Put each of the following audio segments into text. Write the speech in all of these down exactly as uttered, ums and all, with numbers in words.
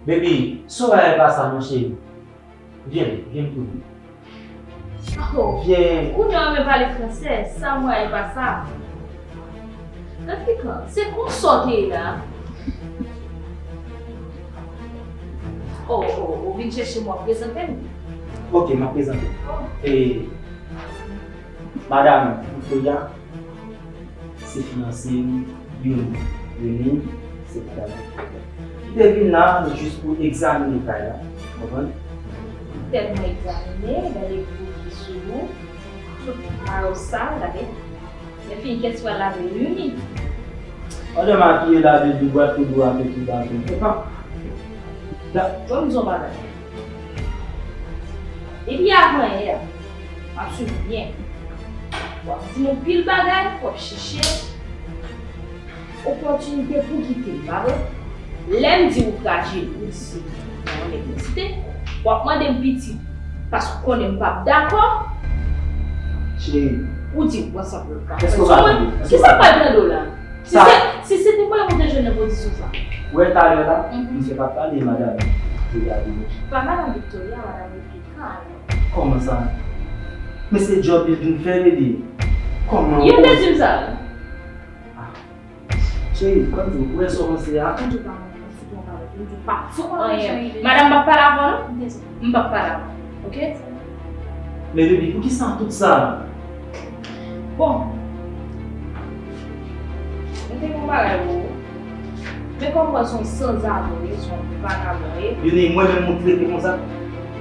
Baby, Soraya e pa sa non cheri. Vyen, vyen pou li. Oh, vyen. Ou nan renmen pale fransè, sa mwen e pa sa. Replikan, se konsa w te ye la. Oh, oh, ou vin chèche m, w ap prezante m. Ok, m ap prezante. Oh. E, Madam Victoria, se fiyanse m, Youni. Youni, se madanm li. Li te vin la jis pou egzamine kay la, w konprann? Tèlman egzamine, gade bouki sou ou, tout mayo sa, gade. Lè fini, kès pral lave Youni? Pandan m apiye lave de bwat pou dlo a fè tou bagay. Epa. Da- Bon, m di yon bagay. Depi avanyè a, m ap swiv ou byen. W ap di m yon pil bagay, w ap chèche opòtinite pou kite m, pa vre? Lè m di ou frajil, ou di se yon nèg m site, w ap mande m pitit, paske w konnen m p ap dakò. Cheri. Ou di w pran sa pou l ka. Èske w ka tande? Kisa k pral tande w la? Si se, si se te mwen, ou te jwenn nan pozisyon sa. Ou wè talè la, misye pa pale madanm Victoria de nou. Pa madanm Victoria, madanm Replikan. Kòman sa? Men se djòb li vin fè, baby. Kòman? Yo te di m sa. Ah. Cheri, kòm di, ou wè sa w panse a? Ou di w pa mwen, ou fout mwen pa wè. Ou di w pa fout mwen anyen. Madanm, m p ap pale avè w non. M p ap pale avè w. Ok? Men baby, poukisa tout sa? Bon. Mwen te gen yon bagay pou ou. Men kòm w wè se yon sanzabri w ye, se yon vagabon w ye. Youni, mwen menm ou trete konsa?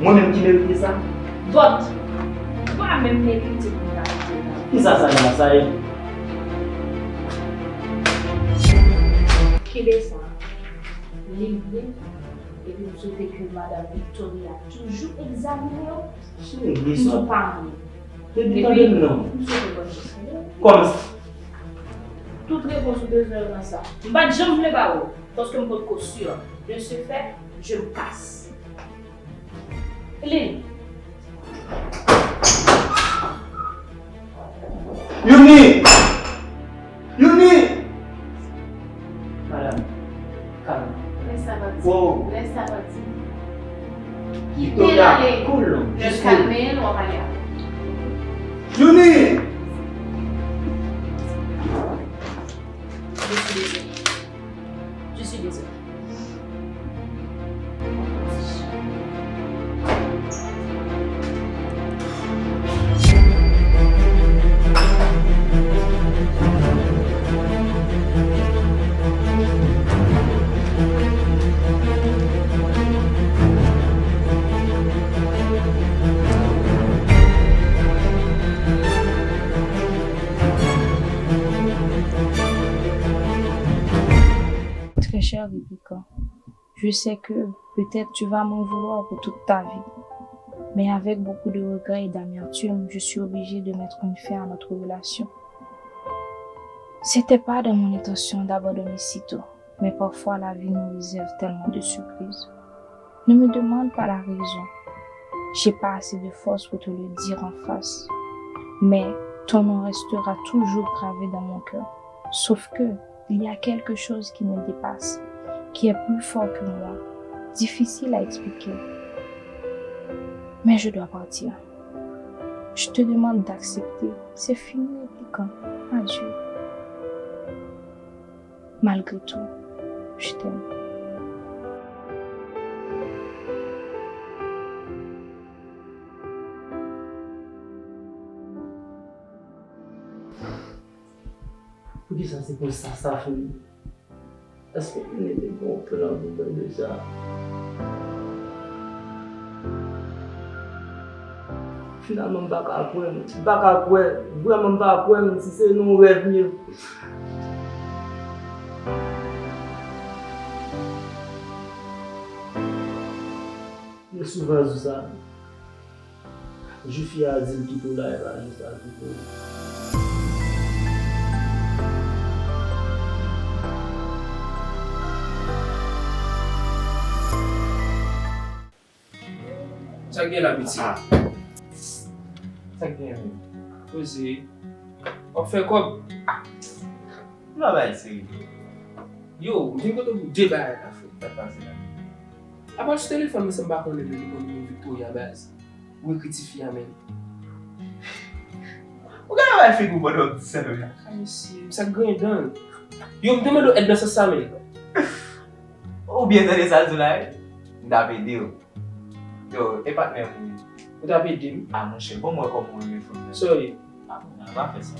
Mwen menm ki merite sa? But, ou pa menm merite pou m ta kite w la. Kisa sa gen la, sa ye? Kenbe sa. Li vre. Epi m swete ke madanm Victoria toujou egzamine w. Cheri, m di w pa mwen. Depi tande m non. M swete bòn chans pou ou. Kòman? Tout repons ou bezwen yo nan sa. M pa t janm vle ba ou, paske m potko si. De ce fait, je me casse. Lil. Youni! Youni! Madam, kalm. Lè sa pati. Wow. Lè sa pati. Kite l ale. Cool non. Lè l kalme, w ap pale avè l. Youni! Je suis désolée. Je suis désolée. Très cher Rebecca, je sais que peut-être tu vas m'en vouloir pour toute ta vie, mais avec beaucoup de regrets et d'amertume, je suis obligée de mettre une fin à notre relation. C'était pas dans mon intention d'abandonner si tôt, mais parfois la vie nous réserve tellement de surprises. Ne me demande pas la raison. J'ai pas assez de force pour te le dire en face, mais ton nom restera toujours gravé dans mon cœur. Sauf que il y a quelque chose qui me dépasse, qui est plus fort que moi, difficile à expliquer. Mais je dois partir. Je te demande d'accepter. C'est fini, Replikan. Adieu. Malgré tout, je t'aime. Poukisa se konsa sa fini? Èske Youni te gen yon plan pou mwen deja? Finalman, m pa ka kwè, m pa ka kwè, vrèman, m pa kwè, menm si se nan yon rèv m ye. Yo souvan di sa. Jou fi a di l kite w la, e pa jou sa kite w. Sa k gen la, pitit? Ah. Sa k gen menm? Poze. W ap fè kòb? M pa bay serye. Yo, m gen kote pou de bagay ka fèt. Sa k pase la? Apa sou telefòn, mesye, m pa konnen, men li konn nimewo Victoria, baz. Ou ekri tifi a, men. Ou genlè bay figi w pandan w ap di sa, men. Ay, mesye, sa griyen dan l. Yo, m te mande w èd nan sans sa, men. Ou byen tande sa l di w la, wi? M t ap ede w. Yo, e patnè m wi. Ou t ap ede m? A, monchè, bon, m wè kòman w renmen fanm nan. Sorry. A, non, pa fè sa.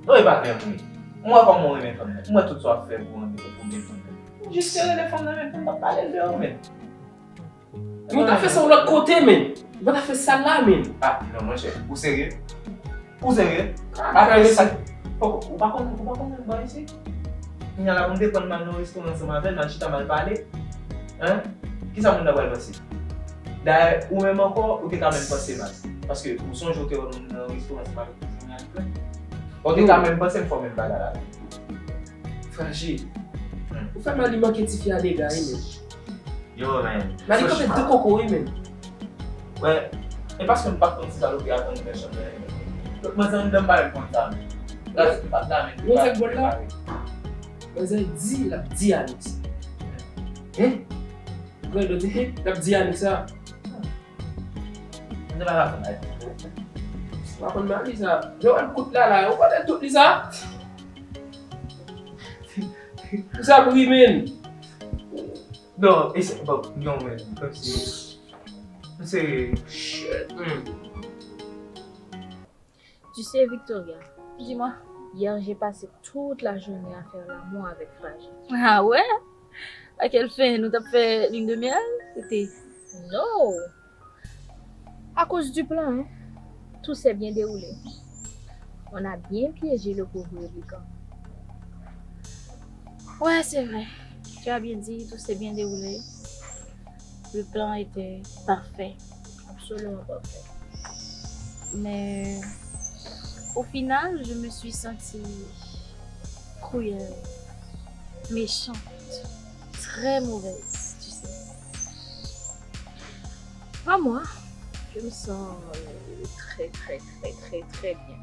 Non, e patnè m wi. M wè kòman w renmen fanm nan. M wè tout sa w ap fè pou w renmen, pou w gen fanm nan. Jis te rele fanm nan, men, pou m t ap pale l de ou, men. Men w ta fè sa yon lòt kote, men. Ou pa ta fè sa la, men. A, non, monchè. Ou serye? Ou serye? Apre sa, ou pa konn, ou pa konn menm bò isit? Kounye a la pou m te pran m al nan restoran ansanm avè l, m al chita m al pale. Hein? Kisa moun nan pral panse? Dayè, ou menm ankò, ou te ka menm panse mal. Paske ou sonje ou te wè moun nan restoran ansanm avèk yon jèn gason. Ou te ka menm panse m fè w menm bagay la. Fraji, ou fè Mali manke tifi a dega wi, men. Yo, men. Mali kanpe de koko wi, men. Wè, e paske m pa t konn si sa lòt te atann nan chanm nan, men. Lòt manzè anndan m pa menm konn sa, men. La, m pa t la, men. Ou wè sa k bòl la? Manzè di, l ap di Alex. Hein? Grandot di, hein? L ap di Alex sa. Manzè pa ka konn Alex. Ou pa konn Mali sa. Yo, wè l kout la, la. Ou konnen tout li sa? Ou sa pou ri, men. Non, e se, bon, non, men, kòmsi, se, shit, hmm. Tu sais, Victoria, dis-moi, hier j'ai passé toute la journée à faire l'amour avec Fraji. Ah ouais? À quelle fin? Nou t ap fè lune de miel? C'était, non. À cause du plan, hein, tout s'est bien déroulé. On a bien piégé le pauvre répliquant. Ouais, c'est vrai. Tu as bien dit, tout s'est bien déroulé. Le plan était parfait. Absolument parfait. Mais au final, je me suis sentie cruelle, méchante, très mauvaise, tu sais. Pas moi. Je me sens euh, très, très, très, très, très bien.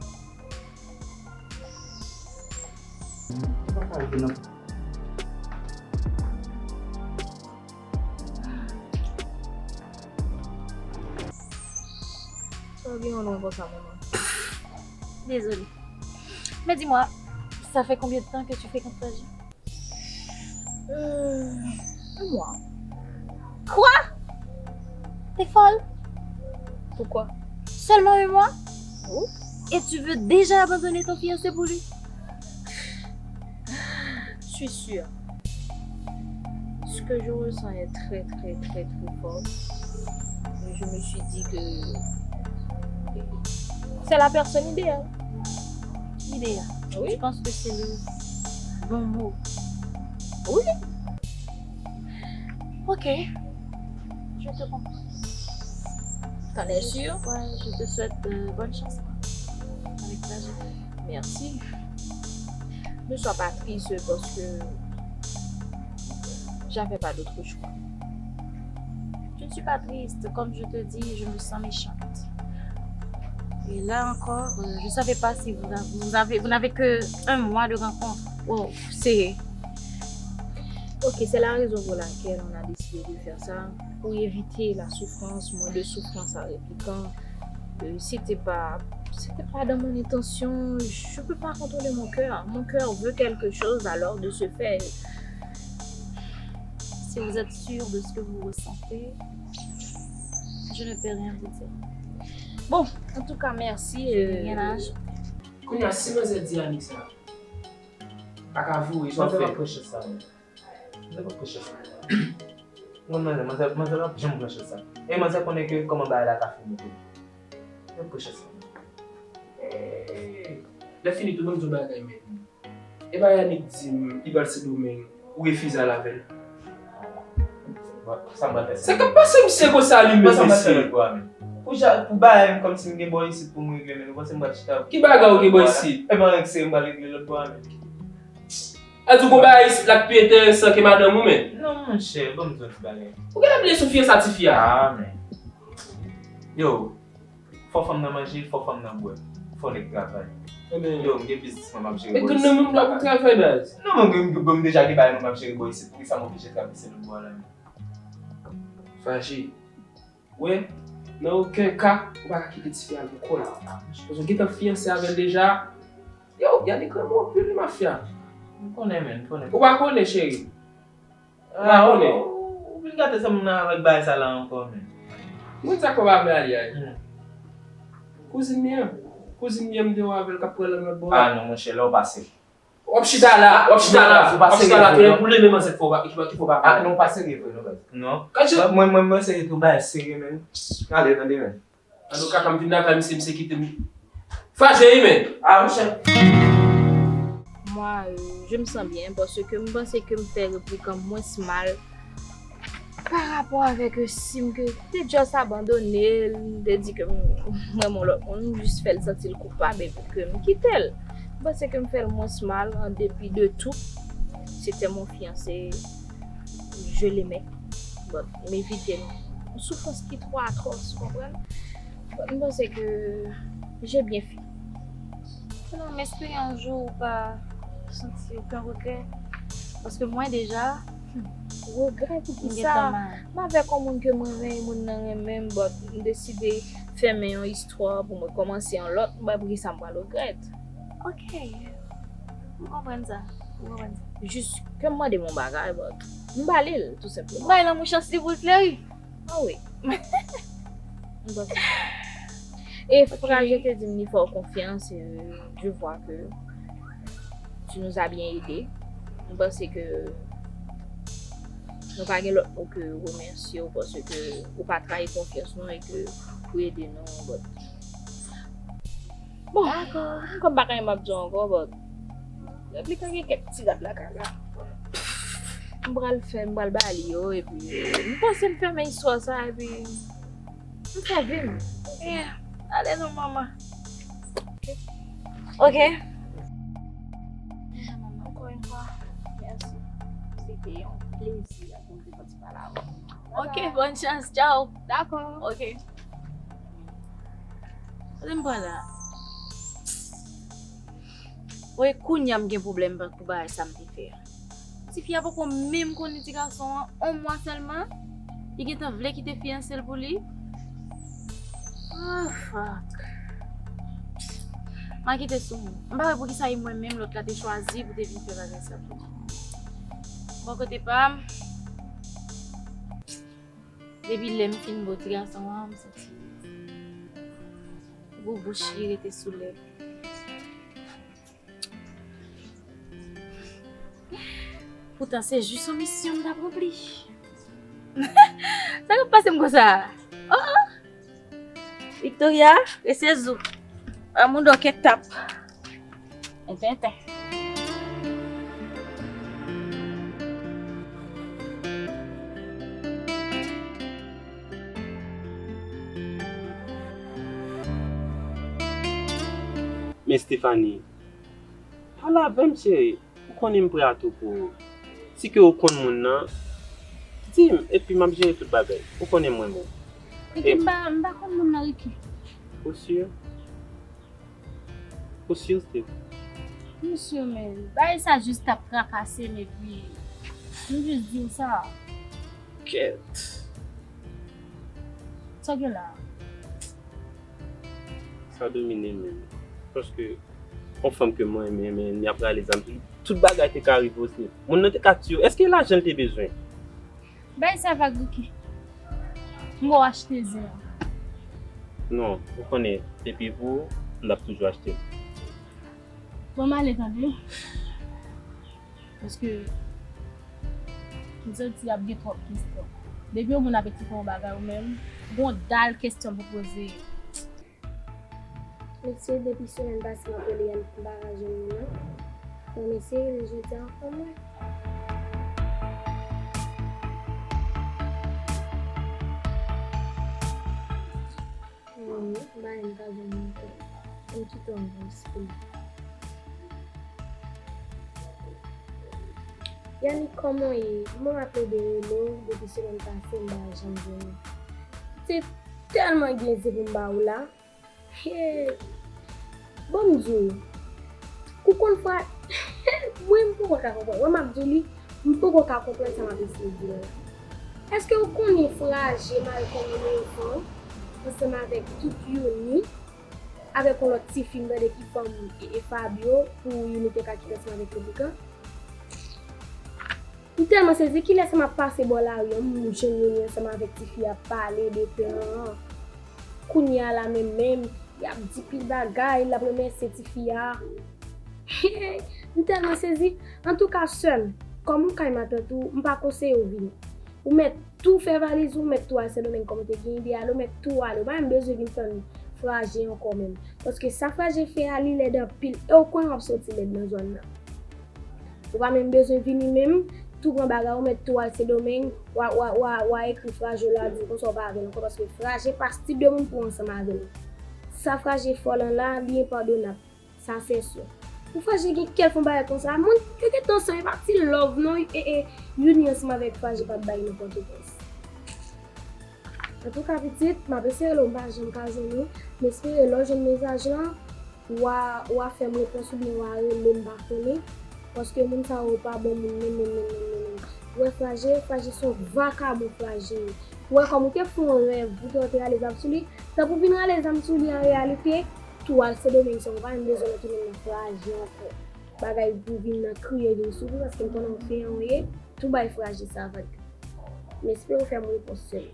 Sa gen yon non konsa, manman. Désolée. Mais dis-moi, ça fait combien de temps que tu fréquentes Fraji? Euh, un mois. Quoi? T'es folle? Pourquoi? Seulement un mois? Oui. Et tu veux déjà abandonner ton fiancé pour lui? Je suis sûre. Ce que je ressens est très, très, très, très fort. Et je me suis dit que c'est la personne idéale. Idéale. Oui. Je pense que c'est le bon mot. Oui. Ok. Je te comprends. T'en es sûr? Ouais, je te souhaite euh, bonne chance, quoi. Avec plaisir. Merci. Ne sois pas triste parce que j'avais pas d'autre choix. Je ne suis pas triste. Comme je te dis, je me sens méchante. Et là encore, euh, je ne savais pas si vous avez, vous avez, vous n'avez que un mois de rencontre. Wow, c'est... Ok, c'est la raison pour laquelle on a décidé de faire ça, pour éviter la souffrance, moins de souffrance à Répliquant. Euh, c'était pas, c'était pas dans mon intention. Je peux pas contrôler mon cœur. Mon cœur veut quelque chose, alors de ce fait, si vous êtes sûr de ce que vous ressentez, je ne peux rien vous dire. Bon, en tout cas, merci. Euh, rien à ajouter. Kounye a, si manzè di Annie sa, pa ka voye, sa w ap fè? Manzè p ap pran chans sa, men. Manzè p ap pran chans sa. Mwen, manzè, manzè, manzè p ap janm pran chans sa. E manzè konnen ke kòman bagay la ka fini tou. L ap pran chans sa. Lè fini tou, ban m di w bagay, men. E pa Yannick di m li pral Sendomeng, ou refize al avè l. Sa m pral fè? Sa k ap pase misye konsa li menm, mesye? Pou ja, pou bagay m kòmsi m gen bò isit pou m regle, men ou panse m pral chita? Ki bagay ou gen bò isit? E pa anyen serye m pral regle lòt bò a, men. A di w gon bagay isit la k pi enteresan ke madanm ou, men. Non, monchè, ban m di w yon ti bagay. Ou genlè bliye sou fiyanse a tifi a? A, men. Yo, fò fanm nan manje, fò fanm nan bwè, fò nèg travay. Yo, m gen biznis mwen m ap jere bò isit. E grann nan moun pa pou travay, baz. Non, mwen, mwen, mwen deja gen bagay mwen m ap jere bò isit, poukisa m oblije travèse lòt bò a la menm? Maji. Wè, nan okenn ka, ou pa ka kite tifi a al pou kò l. Paske w gentan fiyanse avè l deja. Yo, Yannick renmen w anpil wi mafya. M konnen, men, m konnen. Ou pa konnen, cheri. Ou pa konnen. Ou vin gate zanmi m nan avèk bagay sa la ankò, men. Mwen sa kòb avè Alia. Kouzin li an. Kouzin li an m te wè avè l k ap pran lang lòt bò a. Ah non, monchè, lè w pase. W ap chita la, w ap chita la, w ap chita la, te pou li menm ansent fò ki fò pa. Ah non, pa serye vre non, baz. Non. Mwen, mwen, mwen serye tou, bagay serye, men. Ale, tande, men. An nou ka, kan m vin lakay misye, misye kite m. Fache wi, men. Ah, monchè. Moi, euh, je me sens bien parce que m panse ke m fè replik an mwens mal pa rapò avèk Sim ke m te just abandone l, m te di ke m renmen yon lòt moun, m just fè l santi l koupab epi ke m kite l. M panse ke m fè l mwens mal en dépit de tout. C'était mon fiancé, je l'aimais. Bon, m evite l. Yon soufrans ki twò atwòs, ou konprann? Bon, m panse ke j'ai bien fait. Konnen m espere yon jou ou pa santi okenn regrè. Paske mwen deja, hmm, regrè pou kisa? M avèk yon moun ke mwen renmen, moun nan renmen m, but m deside fèmen yon istwa pou mwen kòmanse yon lòt, m pa pou kisa m pral regrèt. Ok. M konprann sa. M konprann sa. Jis ke m mande m yon bagay, but m ba li l, tou senpleman. Bay lanmou chans li pou l fleri. Ah wi. M panse. E frè, je te di m li fè w konfyans, e je vois que tu nous as bien aidé. M panse ke nou pa gen lòt mo ke remèsye w paske ou pa trayi konfyans nou e ke ou ede nou, but bon, m konn pa gen anyen m ap di w ankò, but Replikan gen kèk ti rad lakay la. M pral fè, m pral ba li yo, epi m panse m fèmen istwa sa, epi m fè vi m. Yeah. Ale non, manman. Ok. Ankò yon fwa, mèsi. Se te yon plezi pou m te pati pale avè w. Ok, bòn chans. Tchao. Dakò. Ok. Kote m pral la? Woy, kounye a m gen pwoblèm pou bagay sa m te fè a. Tifi a poko menm konnen ti gason an, yon mwa sèlman, li gentan vle kite fiyanse l pou li. Ah, fuck. M a kite sou mwen. M pa wè poukisa e mwen menm lòt la te chwazi pou te vin fè bagay sa pou li. Bò kote pa m, depi lè m fin bo ti gason an, m santi gwo bouch li rete sou lèv. Poutan se jis yon misyon m t ap ranpli. Sa k ap pase m konsa? Oh, oh. Victoria, rese zou. Amoun dòkè tap. Ententen. Men Stephanie, pale avè m, cheri. Ou konnen m prè a tou pou ou. Si ke ou konn moun nan, di m, epi m ap jere tout bagay. Ou konnen m renmen w. Ricky, m pa, m pa konn moun nan, Ricky. Ou si? Ou si, Steve? M si, men bagay sa jis t ap trakase m, epi m jis di w sa. Kèt. Sa gen la? Sa domine m menm. Paske yon fanm ke mwen renmen, men li ap rale zam sou li. Tout bagay te ka rive osi. Moun nan te ka tiye w. Èske lajan l te bezwen? Bay sa vag, Ricky. M wè w achte zen an. Non, ou konnen, depi pou ou, m t ap toujou achte l. Bon, m ale tande. Paske m santi ap gen twòp kesyon. Depi yon moun ap eksplike yon bagay ou menm, gon dal kesyon pou poze. Mesye, depi semèn pase m ap rele Yannick, m pa ka jwenn li non. Bon, mesye, jodi a ankò mwen. Mwen menm, m pa janm ka jwenn li ankò. M kite w anvan espri. Yannick, kòman w ye? Mwen ap plede rele w depi semèn pase, m pa janm jwenn ou. Se tèlman gen zen pou m ba ou la. Hey, bon, m di w, ou konn fwa, mwen, m poko ka konprann. Wè, m ap di w li, m poko ka konprann sa m ap eseye di w la. Èske ou konnen Fraje mare kòm yon enfan ansanm avèk tout Youni, avèk yon lòt tifi m tande ki fanm e, e Fabio, pou Youni te ka kite ansanm avèk Replikan? M tèlman sezi, kilès m ap pase bò lari an, m jwenn Youni ansanm avèk tifi ap pale de plan an. Kounye a la menm menm, y ap di pil bagay, l ap remèsye tifi a. M tèlman sezi. Antouka, sè m, kòm ou kay matant ou, m pa konseye w vini. Ou mèt tou fè valiz ou, ou mèt tou al Sendomeng kòm ou te gen ide ale, ou mèt tou ale. Ou pa menm bezwen vin tann Fraje ankò menm. Paske sa Fraje fè a, li lèd anpil. E w konnen w ap soti lèd nan zòn nan. Ou pa menm bezwen vini menm, tou pran bagay ou, mèt tou al Sendomeng, w a, w a, w a, w a ekri Fraje la, di l konsa w pa avè l ankò, paske Fraje pa se tip de moun pou w ansanm avè l. Sa Fraje fè w lan la, li enpadonab. Sa se sè. Pou Fraje gen kè l fè yon bagay konsa, moun yo gentan ansanm, e pa ti love non, e, e, Youni ansanm avèk Fraje p ap bay nenpòt repons. Antouka, pitit, m ap eseye rele w, m pa janm ka jwenn ou. M espere lè w jwenn mesaj lan, w a, w a fè m repons oubyen w a rele m, m pa konnen. Paske moun sa yo pa bon moun menm, menm, menm, menm, menm, menm. Ou wè Fraje, Fraje se yon vakabon Fraje ye. Ou wè kòm ou te fè yon rèv, ou te, ou te rale zam sou li. Tanpri vin rale zam sou li an reyalite, tou al Sendomeng san ou pa menm bezwen retounen nan Fraje ankò. Bagay pou vin nan kriye vin soufri paske m konnen w fè yon ye, tou bay Fraje sa vag. M espere w fè m repons sè m.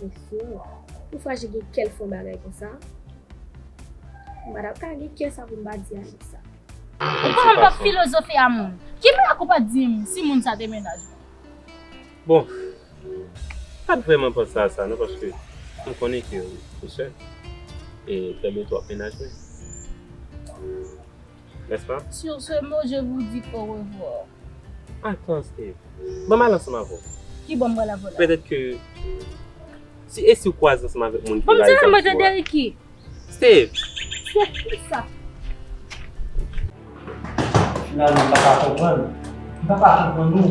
Mesye, pou Fraje gen kè l fè yon bagay konsa, m pa t ap ka gen kè sa pou m pa di Alex sa. Ou pa menm p ap filozofe a moun. Ki blak ou pa t di m si moun sa te mennaj mwen? Bon, m pa t vrèman panse a sa non, paske m konnen ke ou sèl e trè byento w ap mennaj mwen. N'est-ce pas? Sur ce mot, je vous dis au revoir. Attends, Steve. Ban m al ansanm avè w. Ki ban m pral avè w la? Petèt ke si, e si w kwaze ansanm avèk moun ki rale zam sou ou a? Steve! Steve, kisa? Finalman, m pa ka konprann. M pa ka konprann ou.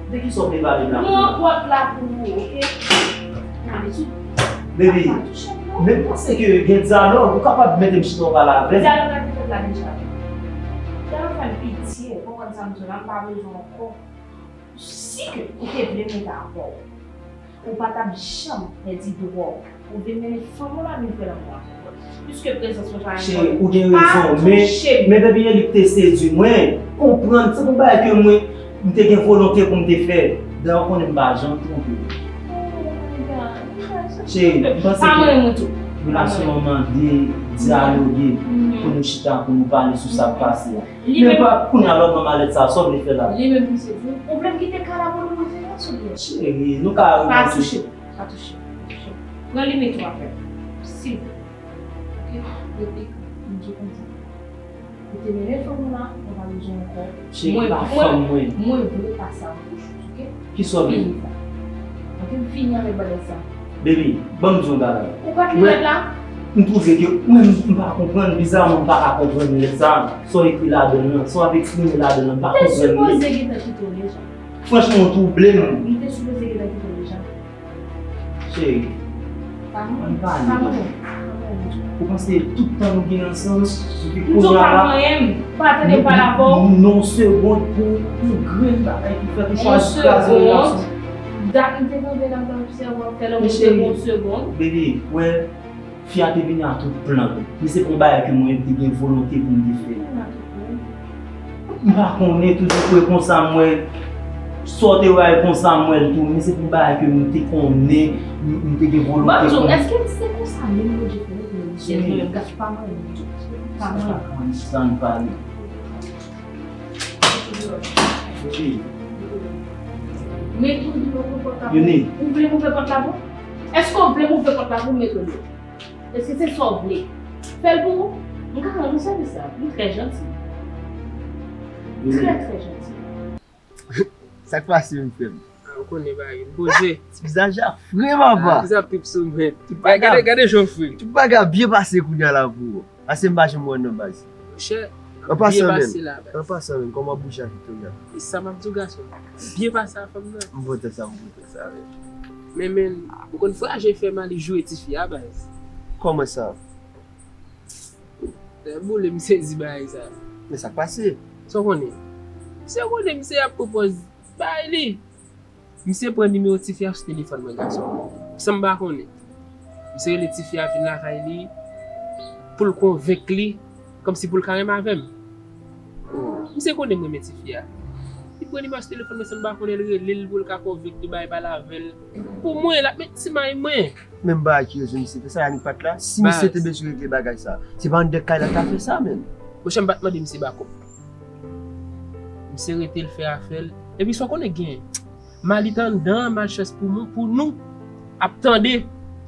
De kisa w vle pale m la? Pran pòt la pou ou, oke? Gade sou. Baby, pa touche m non. Men m panse ke gen dyalòg, ou kapab mete m chita w pale avè m. Dyalòg la te fèt la deja. Dyalòg fè m pitye, w konprann sa m di w la, m pa bezwen w ankò. Si ke ou te vle m rete avè w, ou pa t ap janm pèdi dwòg. Ou vin mennen fanm ou la vin fè lanmou avèk mwen. Piske prezans mwen pa enpòtan. Cheri, ou gen rezon, men, men Baby Eli te sedui mwen. Konprann, se pou bagay ke mwen, m te gen volonte pou m te fè. Dayè, ou konnen m pa janm twonpe. Oh my God. Cheri, m panse ke relasyon an mande dyaloge, pou nou chita, pou nou pale sou sa k pase a. Men pa kounye a lòt manmalèt sa, sa w vle fè la? Li menm ki sezi. Ou vle m kite kay la pou nou retire sou li? Cheri, nou ka repanse. Pa touche, pa touche, pa touche. Pran limit ou avè m, silvouplè. Oke? Replika, m di w konsa. Ou te mennen fanm ou la, mwen pa bezwen ankò. Cheri, pa fanm mwen. Mwen vle pase a otre choz, oke? Kisa w vle? Fini sa. Oke, m fini avèk bagay sa. Baby, ban m di w yon bagay. Ou pa t li lèt la? M twouve ke mwen, m pa konprann, bizarman, m pa ka konprann lèt sa. Sa w ekri ladan l lan, sa w ap eksprime ladan l lan, m pa konprann li. Ou te sipoze gentan kite w deja. Franchman, ou twouble m. M te sipoze gentan kite w deja. Cheri, ann pale. Ou panse tout tan nou gen ansanm, epi kounye a la, nou, nou, nou nan yon segond pou yon grenn bagay ki fèt, ou chwazi kraze relasyon. Dat m te kanpe la, m t ap obsève w ap fè lanmou de yon segond. Baby, wè, fi a te vini a tout plan. Men se pa yon bagay ke mwen te gen volonte pou m te fè. M pa konnen, tou tou wè konsa m wè, sa w te wè a konsa m wè l tou, men se pou bagay ke m te konnen, m, m te gen volonte pou m. Bon, èske se konsa menm Bondye fè nou pou nou chèf nou menm, gad pa manyen nou tou. Pa manyen. Sa n pale. Men tou di mwen pou pòt la pou ou. Ou vle m ouvè pòt la pou ou? Èske w vle m ouvè pòt la pou ou, mèt Olyo? Èske se sa w vle? Fè l pou ou. M ka rann ou sèvis la. Li trè janti. Trè, trè janti. Sa k pase, m frè m? Ah, ou konnen bagay, m poze. Ti vizaj la fre, papa. Ah, kisa pip sou mwen? Gade, gade jan w fre. Tout bagay byen pase kounye a la pou ou. Pase m pa janm wè w nan baz. Monchè, byen pase la, baz. An pasan menm, kòman bouch la Victoria? E sa m ap di w, gason. Byen pase a fanm nan. M kontan sa, m kontan sa, men. Men, men, ou konn Fraje fè m ale joure tifi a, baz. Kòman sa? Lè boule m sezi bagay sa. Men sa k pase? Sa w konnen? Misye konnen misye ap pran pòz bay li. Misye pran nimewo tifi a sou telefòn mwen, gason. San m pa konnen. Misye rele tifi a vin lakay li pou l konvenk li, kòmsi pou l ka renmen avè m. Misye konnen m renmen tifi a. Li pran nimewo sou telefòn mwen san m pa konnen, l rele l pou l ka konvenk li bay pale avè l. Pou mwen, l ap met ti may mwen. Menm bagay ki rezon misye fè sa, Yannick pa t la. Si misye te bezwen regle bagay sa, se pa anndan kay la ta fè sa, menm. Monchè, m pa t mande misye bakòp. Misye rete l fè afè l. Epi sa w konnen gen. Mali t anndan, malchans pou nou, pou nou ap tande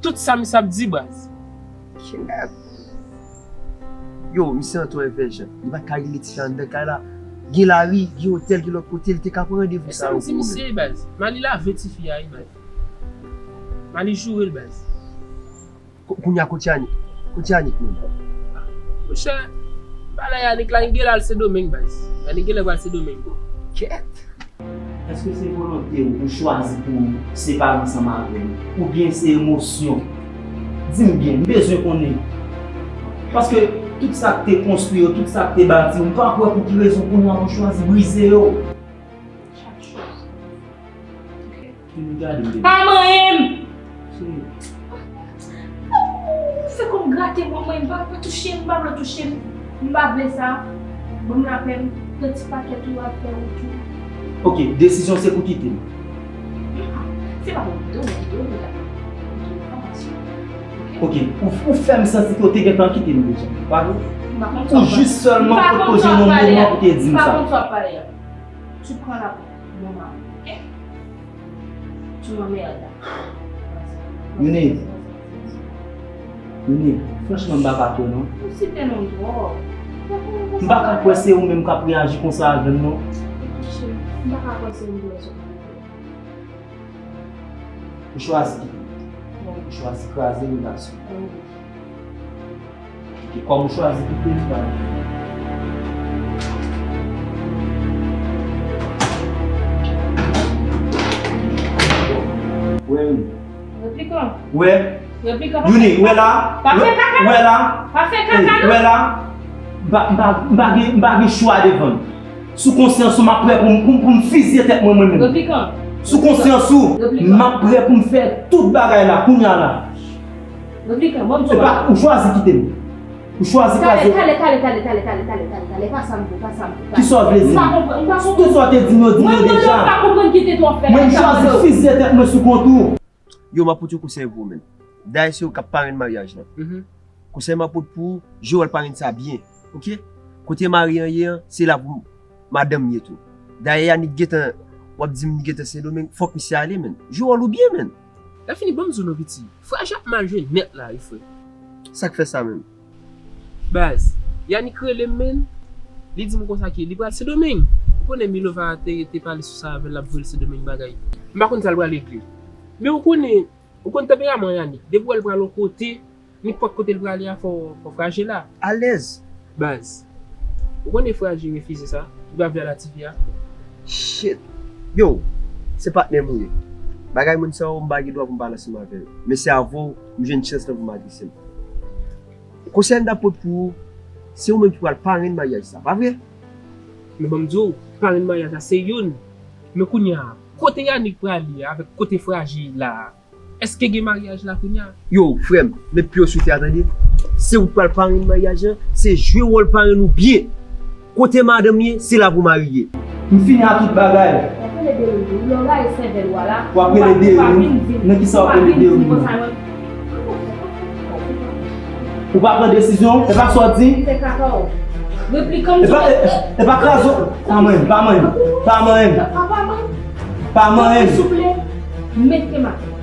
tout sa misye ap di, baz. Kèt. Yo, misye an twò envèjan. Li pa t ka regle tifi a anndan kay la. Gen lari, gen otèl, gen lòt kote, li te ka pran randevou sa yo pou ou menm. E sa m di misye, baz. Mali lave tifi a, wi, baz. Mali joure l, baz. Ko-, kounye a kote Yannick? Kote Yannick menm? Monchè, m pale a Yannick la, li genlè al Sendomeng, baz. Yannick genlè pral Sendomeng. Kèt. Èske se volonte w ou chwazi pou w separe ansanm avè l? Oubyen se emosyon? Di m byen, m bezwen konnen. Paske tout sa k te konstwi yo, tout sa k te bati yo, m pa kwè pou ki rezon kounye a pou chwazi brize yo. Chak chòz. Ok. Vin gade m, bebe. Pa manyen m! Cheri. Ou fè kòm grate mwen, mwen, m pa, pa touche m, m pa vle touche m. M pa vle sa. Ban m lapè m. Pran ti pakèt ou al fè wout ou. Ok, desizyon se pou kite m. Se pa pou kite w, mwen kite w la. Ok, ou, ou fè m santi ke w te gentan kite m deja. Pa vre? M pa konn sa w ap pale. Ou jis sèlman pot poze yon moman pou te di m sa. M pa konn sa w ap pale a. Tu prends la bonne maman, ok? Tu m'emmerdes. Youni. Youni, franchman, m pa ka kwè non. Ou site non twòp. M pa ka kwè se ou menm k ap reyaji konsa avè m non. M pa ka kwè se ou menm k ap reyaji konsa avè m. Ou chwazi kite m. Ou chwazi kraze relasyon. Kòm ou chwazi kite m, baz. Wè, Youni. Replikan. Wè. Replikan, pa fè kaka. Youni, wè la. Pa fè kaka, non. Wè la. Pa fè kaka, non. Wè la. M pa, m pa, m pa gen, m pa gen chwa devan l. Sou konsyans ou, m ap prè pou m, pou m, pou m fizye tèt mwen, mwen menm. Replikan. Sou konsyans ou, m ap prè pou m fè tout bagay la, kounye a la. Replikan, ban m di w. Se pa, ou chwazi kite m. Ou chwazi kraze. Talè, talè, talè, pa sa m pou, pa sa m pou, pa sa m pou. Kisa w vle di m? M pa konprann, m pa konprann. Tout sa w te di m yo, di m yo deja. Mwen, mwen, mwen pa konprann ki te twò fè. Mwen, m chwazi fizye tèt mwen sou kont ou. Yo, m ap pote yon konsèy pou ou, menn. Dayè, se ou k ap parenn maryaj la. Konsèy m ap pot pou ou, jere wòl parenn sa byen, oke? Kote mari an ye an, se la pou madanm li ye tou. Dayè, Yannick gentan, w ap di m li gentan Sendomeng, fòk misye ale, menn. Jere wòl ou byen, menn. Lè fini, ban m di w non, piti. Fraj ap mal jwe nèt la, wi, frè. Sa k fè sa menm? Baz, Yannick rele m, menn. Li di m konsa ke li pral Sendomeng. Ou konnen Milova te, te pale sou sa avè l, l ap voye l Sendomeng bagay. M pa konn sa l pral regle. Men ou konnen, ou konn tanperaman Yannick. Depi w wè l pral yon kote, nenpòt kote l prale a, fò, fò Fraje la. Alèz. Baz. Ou konnen Fraje refize sa? Li pa vle al a tifi a. Shit. Yo, se patnè m ou ye. Bagay moun sa yo, m pa gen dwa pou m pale ansanm avè yo. Men se avè w, m jwenn chans lan pou m adrese l. Konsèy m t ap pot pou ou, se ou menm ki pral parenn maryaj sa, pa vre? Men ban m di w, parenn maryaj la se youn. Men kounye a, kote Yannick prale a avèk kote Fraje la a? Èske gen maryaj la kounye a? Yo, frè m, met pye w sou tè a, tande. Se ou k pral parenn maryaj lan, se jwe wòl parenn ou byen. Kote madanm ye, se la pou mari ye. M fini ak tout bagay. W ap rele Derin tou. Lè w rayi sèvèl ou a la, w ap rele Derin. Nan kisa w ap rele Derin nan? Ou pa pran desizyon, e pa sa w di. Fè kaka w. Replikan m. E pa, e, e pa kraze w. Pa manyen m, pa manyen m, pa manyen m. Pa manyen m. Souple, mete m atè.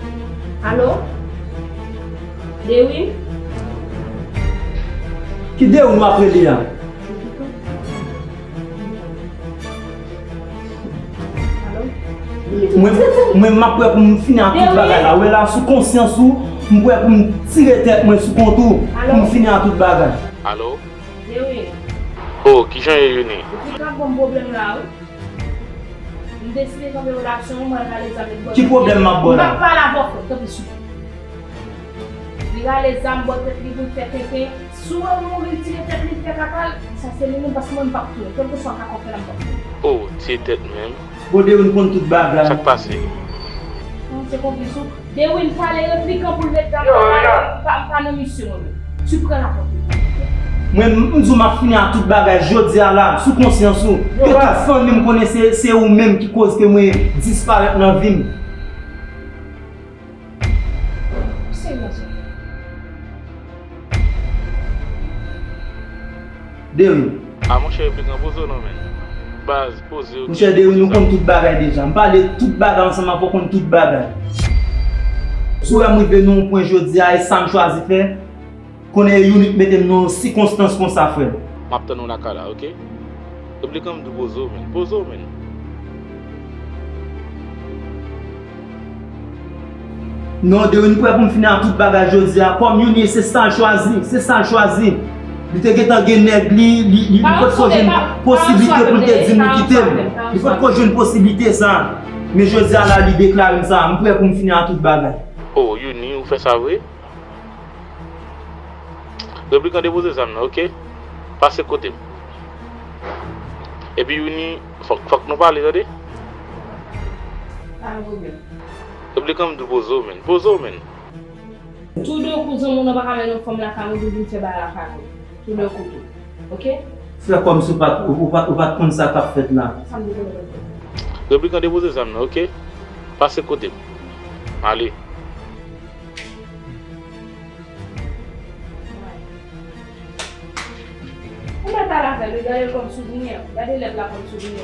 Alo? Derin? Ki Derin w ap rele a? Mwen, mwen, m ap prè pou m fini ak tout bagay la. Wè la, sou konsyans ou, m prè pou m tire tèt mwen sou kont ou, pou m fini ak tout bagay. Alo? Derin. Oh, kijan ye, Youni? Ou te ka ban m pwoblèm la, wi. M deside kanpe relasyon an, mwen rale zam li bò. Ki pwoblèm m ap ba w la? M p ap pale avè w, frè, tanpri, souple. Li rale zam bò tèt li pou l fè tenten. Si w wè l mouri, l tire tèt li, l fè kaka l, sa se li menm, paske mwen m p ap tounen. Kèlkeswa kaka w fè la, m p ap tounen. Oh, tye tèt menm. Bon, Dewin konn tout bagay. Sa k pase? Non, se konplis ou. Dewin pale replikan pou l ret la. Yo, pa, pa nan misyon mwen menm. Tu prends la porte. Mwen, m, m di w m ap fini ak tout bagay jodi a la, sou konsyans ou. Ke tout fanmi m konnen se, se ou menm ki koz ke mwen disparèt nan vi m. Serye, Dewin. A monchè, replikan, poze w non, menn. Baz, poze w. Monchè Dewin, ou konn tout bagay deja. M pale tout bagay ansanm avè w, ou konn tout bagay. Si w wè m rive nan yon pwen jodi a, e sa m chwazi fè, konnen e Youni k mete m nan yon sikonstans konsa, frè m. M ap tann ou lakay la, oke? Replikan, m di w poze w, menn. Poze w, menn. Non, Dewin prè pou m fini ak tout bagay jodi a. Kòm Youni, se sa l chwazi, se sa l chwazi. Li te gentan gen nèg li, li, li, li potko jwenn posiblite pou l te di m li kite m. Li potko jwenn posiblite sa. Men jodi a la, li deklare m sa. M prè pou m fini ak tout bagay. Oh, Youni, ou fè sa vre? Replikan, depoze zam nan, oke? Pase kote m. Epi Youni, fòk, fòk nou pale, tande? Pa gen pwoblèm. Replikan, m di w poze w, menn. Poze w, menn. Tou de kou, zanmi w nan pa ka mennen yon fanm lakay mwen, pou vin fè bagay lakay mwen. Tou de kou tou. Oke? Frè, kòmsi ou pa t, ou, ou pa t, ou pa t konn sa k ap fèt la. Sa m di w, konnen. Replikan, depoze zam nan, oke? Pase kote m. Ale. Ou mèt al avè l, wi, gade l kòm souvni, gade lèv la kòm souvni.